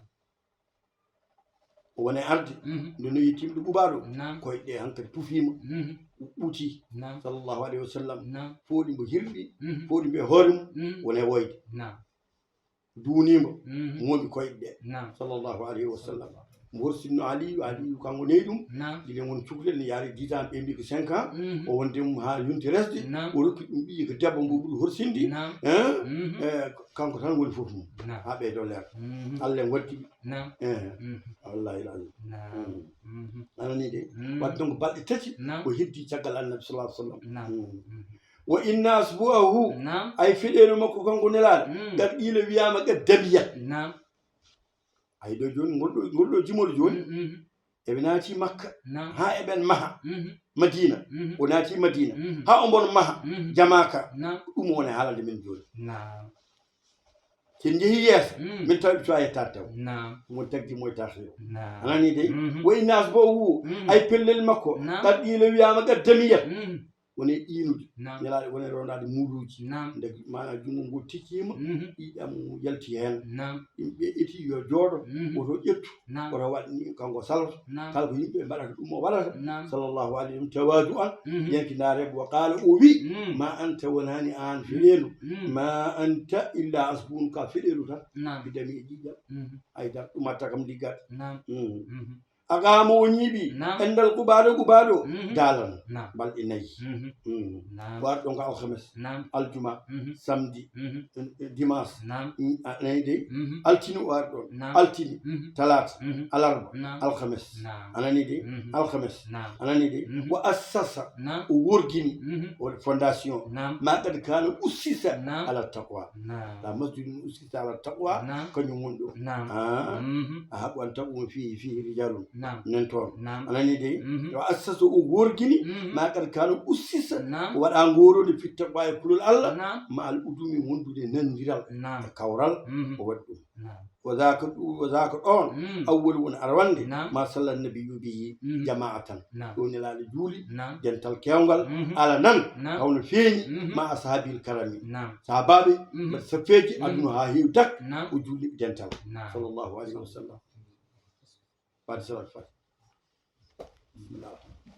O woni e arde. Mhm. Nde no yettiima ɗo ɓuuɓaa ɗo. Naam. Koyɗe ɗe hankadi tufiima. Mhm. Ɓuuti. Naam. Sallallahu alayhi wa sallam. Naam. Fooɗi mbo hirɗi. Mhm. Fooɗi mbo e hoore mum. Mhm. Woni e woyde. Naam. Duunii mbo. Mhm. Mooɓi koyɗe ɗe. Naam. Sallallahu alayhi wa sallam. Mbo horsinno Aliyu, Aliyu kanko neyi ɗum. Naam. Gila won cukalel ne yaari dix ans, ɓe mbi ko cinq ans. Mhm. O wonde mum haa yonti resde. Naam. O rokki ɗum ɓiyi ko debbo mbo ɓuri horsinde. Naam. Hein? Mhm. Eh, kanko tan woni fof mum. Naam. Haa ɓeydo leer. Mhm. Allah en waddi. Naam. Eh. Mhm. Wallahi lazim. Naam. Mm. Mhm. A nanii de? Mm. Wadde donc balɗe tati, naam, o heddi caggal Annabi sallallahu alaihi wasallam. Naam. Mm. Mhm. Wa inna asbu'ahu, naam, ay feɗeelo makko kanko Nelaaɗo, mm, qad qiila wiyaama qad damiyat. Naam. Ay ɗo jooni ngol ɗo, ngol ɗo jimol jooni. Mm, mhm. Eɓe naati Makka, naam, haa eɓen maha, mhm, Madina. Mhm. O naati Madina. Mhm. Haa ombon maha, mhm, jamaa ka. Naam. Ɗum woni haalande men jooni. Naam. Sen njehi yeeso, mm, min tawi ɗum to a yettaade taw. Naam. Mo tagdi mo e taxi o. Naam. A nanii de? Mhm. Wa inna asbu'ahu, mm, ay pellel makko. Naam. Qad qiila wiyaama qad damiyat. Mhm. Woni ɗiinude. Naam. Nelaaɗo woni rondaade muuluuji. Naam. Nde maanaam junngo ngol tikkiima, mhm, ƴiiƴam yalti heen. Naam. Yimɓe eti yo jooɗo, mhm, woto ƴettu, naam, woto waɗ ni kanko saloto. Naam. Kala ko yimɓe mbaɗata ɗum o waɗata. Naam. Sallallahu alayhi wa sallam, tawaadu'an, mhm, yankindaare. Wa qaala, o wi, mm, ma anta, wonaani aan, mm, feɗeelo. Mm. Ma anta illa asbun, ka feɗeelo tan. Naam. Bidami e ƴiiƴam. Mhm. Ay dar, ɗum atta kam liggat. Naam. Mm. Mhm. Aqaama o ñiiɓi. Naam. Endal Qubaa ɗo, Qubaa ɗo. Mhm. Daalan. Naam. Balɗe nayi. Mhm. Mm. Naam. O ari ɗon ko alhames. Naam. Aljuma. Mhm. Samedi. Mhm. Eh, eh, dimanche. Naam. Mm, a nani de? Mhm. Altine o ari ɗon. Naam. Altine. Mhm. Talaata. Mhm. Alarba. Naam. Alhames. Naam. A nani de? Mhm. Alhames. Naam. A nani de? Mhm. Wa assasa. Naam. O worgini. Mhm. O fondation. Naam. Ma qad kana ussisa, naam, ala taqwa. Naam. La masjidun ussisa ala taqwa, naam, kañum woni ɗo. Naam. Ah. Mhm. A haqqu an taquma fihi, fihi rijalun. Naam. Nan toon. Naam. A nani de? Mhm. Wa assasa o worgini, mhm, ma qad kana ussisa, naam, ko waɗa ngorode fi taqwa e kulol Allah, naam, ma al udumi wondude nandiral, naam, e kawral, mhm, o waɗi ɗum. Naam. Wa zaka ɗu-, wa zaka ɗoon, mm, awwal woni arwande, naam, ma salla nabiyyu bihi, mm, jama'atan. Naam. Ɗo Nelaaɗo juuli, naam, dental kewngal, mhm, ala nan, naam, hawno feeñi, mhm, ma ashabil karami. Naam. Sahabaaɓe, mhm, mbaɗi safeeji, mhm, aduna haa heewi dak, naam, o juuli dental. Naam. Sallallahu alayhi wa sallam. Fatiha, salatul Fatiha. Bismillah.